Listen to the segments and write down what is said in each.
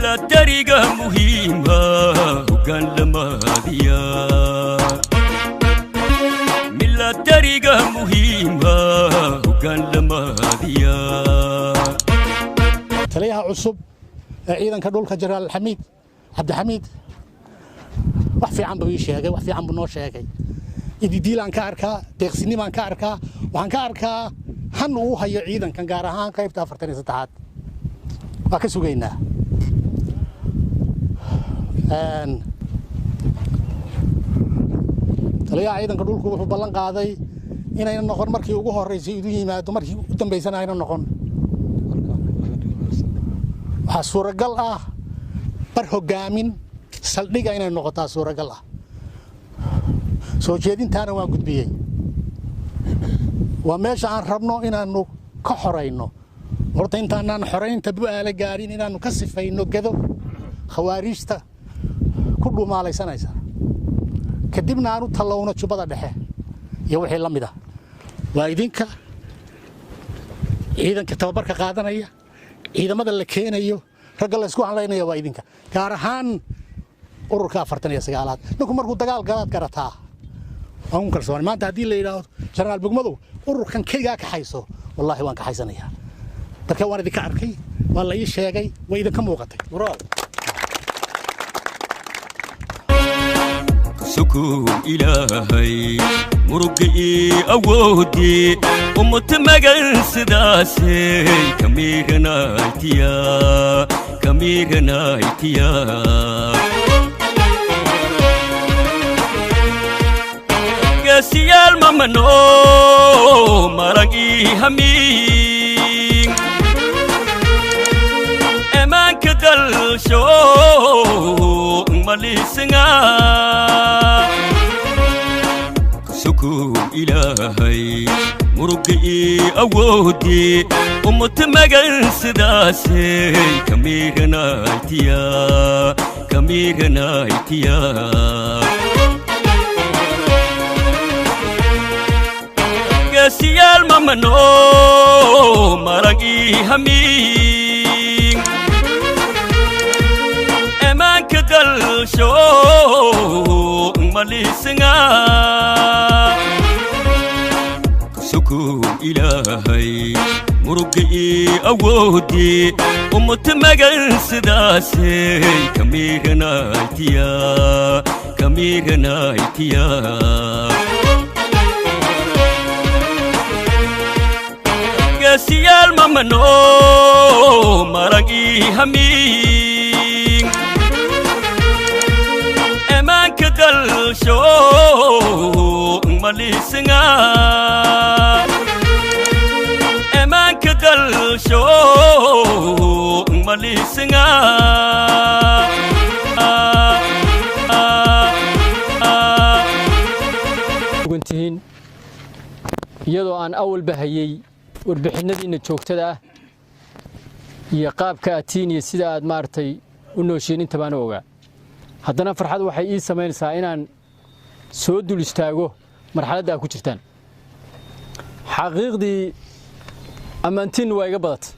Milatariga muhiima hoggaan lamaadiya. Milatariga muhiima hoggaan lamaadiya. Taliyaha cusub ee ciidanka dhulka, Jenaraal Xamiid Cabdixamiid, wax fiican buu ii sheegay, wax fiican buu noo sheegay. Ididiilaan ka arkaa, deeqsinimaan ka arkaa, waxaan ka arkaa han uu hayo ciidankan, gaar ahaan qaybta 43aad. Waa ka sugaynaa. Taliyaha ciidanka dhulku wuxuu ballan qaaday inayna noqon markii ugu horreysay idu yimaado, markii u dambaysana ayna noqon. Waxaa suuragal ah bar hoggaamin saldhiga inay noqotaa suuragal ah. Soo jeedintaana waan gudbiyey. Waa meesha aan rabno inaannu ka xorayno. Horta intaanaan xoraynta Bu'aale gaarin, inaannu ka sifayno Gedo khawaariijta ku dhumaalaysanaysa, kadibna aan u tallowno Jubbada Dhexe iyo wixii la mid ah. Waa idinka ciidanka tababarka qaadanaya, ciidamada la keenayo, ragga la isku hanlaynaya waa idinka, gaar ahaan ururka 49aad. Ninku markuu dagaal galaad garataa. Waan ku kalsoonay. Maanta haddii la yidhaahdo, "Jenaraal Bogmadow, ururkan keligaa kaxayso," wallaahi waan kaxaysanayaa. Marka waan idinka arkay, waa la ii sheegay, way idinka muuqatay. Sukuun Ilaahay muruga ii awoodii ummata magan sidaasey kamiiranaytiya, kamiiranaytiya. Geesiyaal mamano marang ii hamiin emaanka dalsho malisinga. Sukuun Ilaahay muruga ii awoodii ummata magan sidaasey kamiiranaytiya, kamiiranaytiya. Geesiyaal mamano marang ii hamiin emaanka dalsho malisinga. Sukuun Ilaahay muruga ii awoodii ummata magan sidaasey kamiiranaytiya, kamiiranaytiya. Geesiyaal mamano marang ii hamiin emaanka dalsho malisinga, emaanka dalsho malisinga. Tihiin iyadoo aan awalba hayey warbixinadiinna joogtada ah iyo qaabka aad tihiin iyo sida aad maaragtay u nooshiin inta baan u ogaa, haddana farxad waxay ii samaynaysaa inaan soo dul istaago marxaladda aad ku jirtaan. Xaqiiqdii ammaantiinnu waa iga badatay,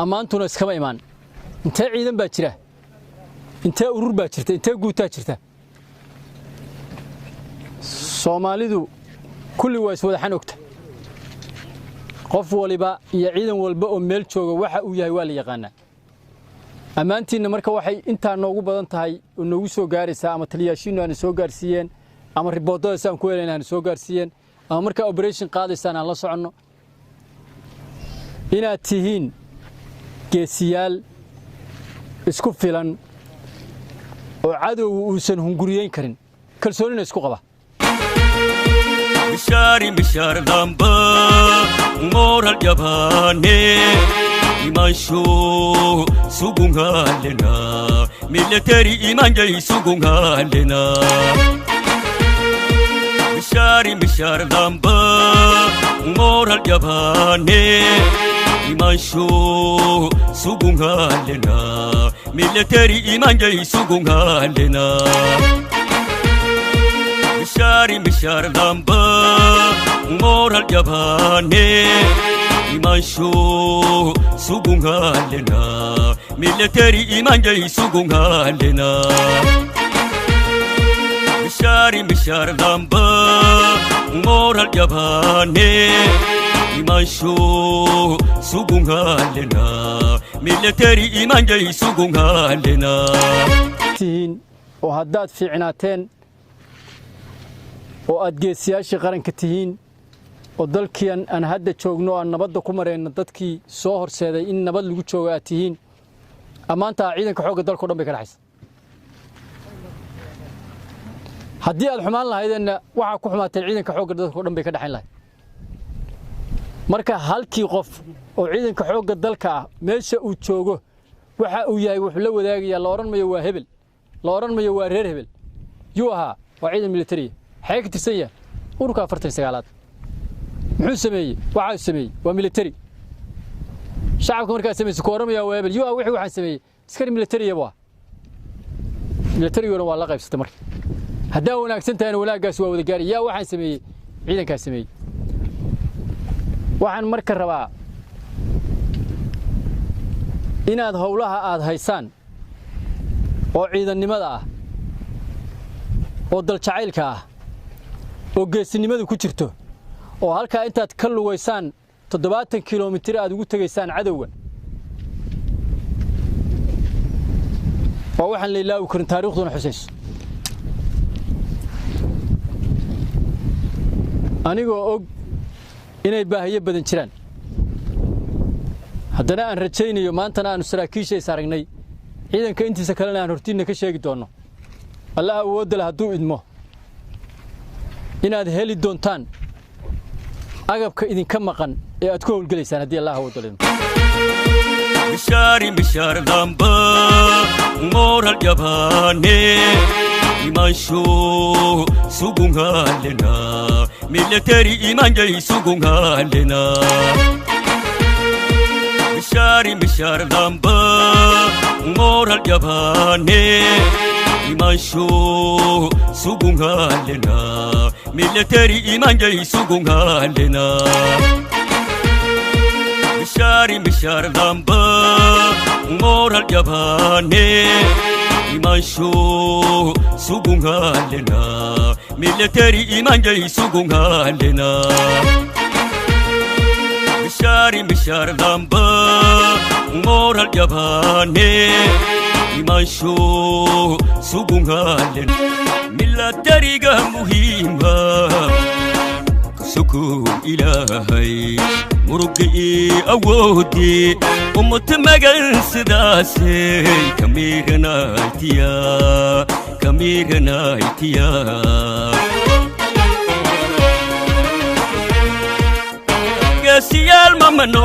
ammaantuna iskama imaan. Intee ciidan baa jira, intee urur baa jirta, intee guutaa jirta? Soomaalidu kulli waa iswadaxan ogta. Qof waliba iyo ciidan walba oo meel jooga waxa uu yahay waa la yaqaanaa. Ammaantiinna marka waxay intaa noogu badan tahay oo noogu soo gaaraysaa ama taliyaashiinnu aana soo gaarsiiyeen, ama riboodadaas aan ku helayna aana soo gaarsiiyeen, ama markaa operation qaadaysaan aan la soconno, inaad tihiin geesiyaal isku filan oo cadowgu uusan hunguriyeyn karin, kalsoonina isku qaba. Mishaari mishaar lamba moral jabaane imansho sugungalena military imanjay sugungalena. Mishaari mishaar lamba moral jabaane imansho sugungalena military imanjay sugungalena. Mishaari mishaar lamba moral jabaane. Imansho sugungalena military imanjay sugungalena mishari mishar lamba moral jabane imansho sugungalena military imanjay sugungalena Tihiin oo haddaad fiicnaateen oo aad geesiyaashii qaranka tihiin oo dalkii aan hadda joogno, aan nabadda ku marayno, dadkii soo horseeday in nabad lagu joogo aad tihiin, ammaantaa ciidanka xoogga dalka o dhan bay ka dhaxaysa. Haddii aad xumaan lahaydeenna, waxaa ku xumaateen ciidanka xoogga dalka o dhan bay ka dhexayn lahayd. Marka halkii qof oo ciidanka xoogga dalka ah meesha uu joogo waxa uu yahay wuxuu la wadaagayaa. La odhan mayo waa hebel, la odhan mayo waa reer hebel. Yuu ahaa? Waa ciidan militariya. Xagee ka tirsan yahay? Ururka 49aad. Muxuu sameeyey? Waxaa sameeyey waa military. Shacabka markaa samaysa ku odhanmaya waa hebel. Yuu ah wixii waxaan sameeyey? Askari militariya buu ah. Militariguna waa la qaybsatay. Marka haddaa wanaagsan tahayna, wanaaggaas waa wada gaari. Yaa waxaan sameeyey? Ciidankaas sameeyey. Waxaan marka rabaa inaad howlaha aad haysaan oo ciidannimada ah oo daljacaylka ah oo geesinimadu ku jirto oo halkaa intaad ka lugaysaan 70 kilomitir aad ugu tegaysaan cadowga, waa waxaan la ilaawi karin, taariikhduna xusayso. Anigoo og inay baahiyo badan jiraan, haddana aan rajaynayo maantana aanu saraakiisha is aragnay, ciidanka intiisa kalena aan hortiinna ka sheegi doonno, Allaha awoodda leh hadduu idmo, inaad heli doontaan agabka idinka maqan ee aad ku howlgelaysaan haddii Allah awoodda leh idmo. Mishari mishar lamba moral jabane imansho sugungalena military imanjay sugungalena mishari mishar lamba moral jabane imansho sugungalena military imanjay sugungalena mishari mishar lamba moral jabane imansho sugungalena military imanjay sugungalena mishari mishar lamba moral jabane imansho sugungalena militariga muhiima suku Ilaahay murugii awoodii ummad magan sidaasay kamiiranaytiya kamiiranaytiya geesiyaal mamano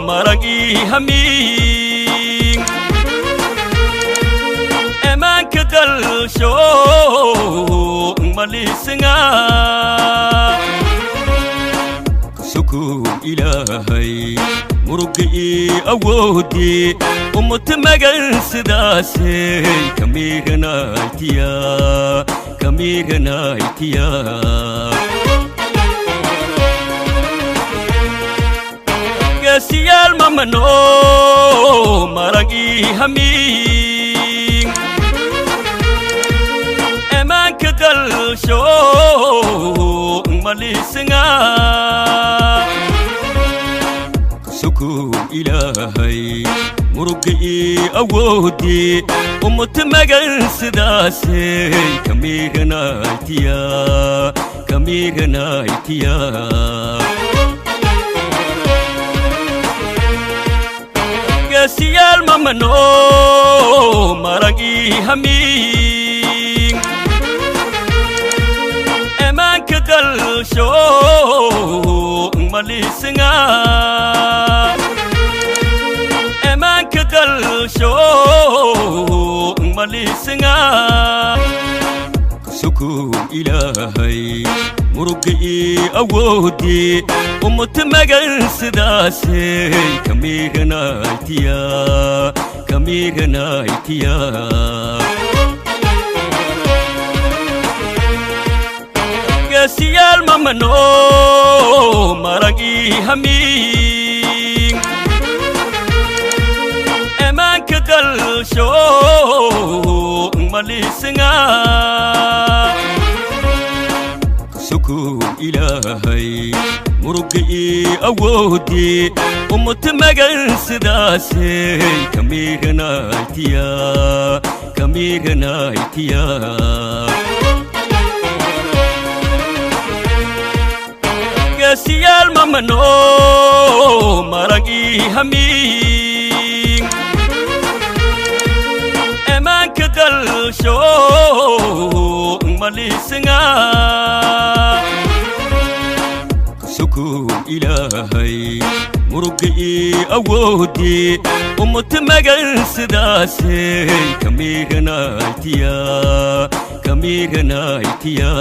maragii hamiin emaanka dalsho malisinga suku Ilaahay murugii awoodii ummad magan sidaasay kamiiranaytiya kamiiranaytiya geesiyaal mamano maragii hamiin emaanka dalsho malisinga suku Ilaahay murugii awoodii ummad magan sidaasay kamiiranaytiya kamiiranaytiya geesiyaal mamano maragii hamiin emaanka dalsho malisinga emaanka dalsho malisinga suku Ilaahay murugii awoodii ummad magan sidaasay kamiiranaytiya kamiiranaytiya Geesiyaal mamano marag ii hamiin ammaanka dalsho malisinga suku Ilaahay muruga ii awoodii ummata magan sidaasay kamiiganaytiya kamiiganaytiya. Geesiyaal mamano marag ii hamiin ammaanka dalsho malisinga suku Ilaahay muruga ii awoodii ummata magan sidaasay kamiiganaytiya kamiiganaytiya.